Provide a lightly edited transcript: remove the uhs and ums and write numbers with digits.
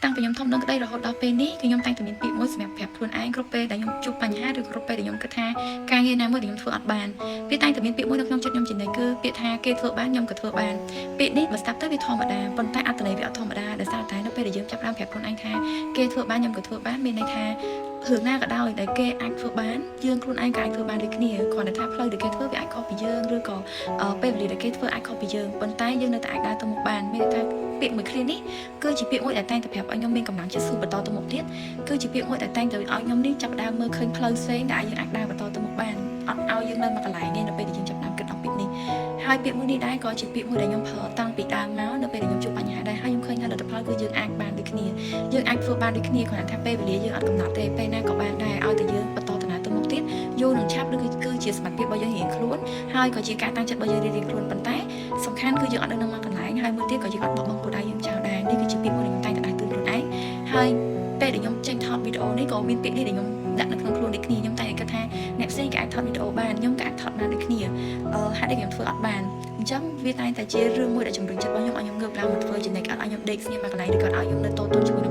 តាំងពីខ្ញុំធំដឹងក្តីរហូតដល់ពេលនេះគឺខ្ញុំតែងតែមានពាក្យមួយសម្រាប់ប្រាប់ខ្លួនឯងគ្រប់ពេលដែលខ្ញុំជួបបញ្ហាឬគ្រប់ពេលដែលខ្ញុំគិតថាការងារណាមួយដែលខ្ញុំធ្វើអត់បានវាតែងតែមានពាក្យមួយនៅក្នុងចិត្តខ្ញុំជានិច្ចគឺពាក្យថាគេធ្វើបានខ្ញុំក៏ធ្វើបានពាក្យនេះបើស្ដាប់ទៅវាធម្មតាប៉ុន្តែអត្ថន័យវាអត់ធម្មតាដោយសារតែនៅពេលដែលយើងចាប់ផ្ដើមប្រាប់ខ្លួនឯងថាគេធ្វើបានខ្ញុំក៏ធ្វើបានមានន័យថារឿងណាក៏ដោយដែលគេអាចធ្វើបានយើងខ្លួនឯងក៏អាចធ្វើបានដូចគ្នាគ្រាន់តែថាផ្លូវដែលគេធ្វើវាអាចខុសពីយើងឬក៏ពេលវេលាដែលគេធ្វើអាចខុសពីយើងប៉ុន្តែយើងនៅតែអាចដើរទៅមុខបានមានន័យថាពាក្យមួយឃ្លានេះគឺជាពាក្យមួយដែលតែងតែប្រាប់ឲ្យខ្ញុំមានកម្លាំងចិត្តស៊ូបន្តទៅមុខទៀតគឺជាពាក្យមួយដែលតែងតែឲ្យខ្ញុំនេះចាប់ផ្ដើមមើលឃើញផ្លូវផ្សេងដែលយើងអាចដើរបន្តទៅមុខបានអត់ឲ្យយើងនៅមួយកន្លែងនេះនៅពេលដែលយើងចាប់ផ្ដើមគិតដល់ពាក្យនេះហើយពាក្យមួយនេះដែរក៏ជាពាក្យមួយដែលខ្ញុំប្រើតាំងពីដើមមកនៅពេលដែលខ្ញុំជួបបញ្ហាដែរហើយខ្ញុំឃើញថាលទ្ធផលគឺយើងអាចបានដូចគ្នាយើងអាចធ្វើបានដូចគ្នាគ្រាន់តែថាពេលវេលាយើងអត់កំណត់ទេពេលណាក៏បានដែរឲ្យតែយើងបន្តដំណើរទៅមុខទៀតយូរនឹងឆាប់ឬគឺជាសមត្ថភាពរបស់យើងរៀងខ្លួនហើយក៏ជាការតាំងចិត្តរបស់យើងរៀងៗខ្លួនប៉ុន្តែសំខាន់គឺយើងអត់នៅនឹងមួយកន្លែងហើយមួយទៀតក៏យើងអត់បោះបង់គោលដៅយើងចោលដែរនេះគឺជាពាក្យមួយដែលខ្ញុំតែងតែដាស់តឿនខ្លួនឯងហើយពេលដែលខ្ញុំចេញថតវីដេអូនេះក៏មានពាក្យនេះដែលខ្ញុំដាក់នៅក្នុងខ្លួនដូចគ្នាខ្ញុំតែងតែគិតថាអ្នកផ្សេងក៏អាចថតវីដេអូបានខ្ញុំក៏អាចថតបានដូចគ្នាហេតុអីខ្ញុំធ្វើអត់បានអញ្ចឹងវាតែងតែជារឿងមួយដែលជំរុញចិត្តរបស់ខ្ញុំឲ្យខ្ញុំងើបឡើងមកធ្វើជានិច្ចអត់ឲ្យខ្ញុំដេកស្ងៀមមួយកន្លែងឬក៏ឲ្យខ្ញុំនៅតូចតូចជាមួយនឹង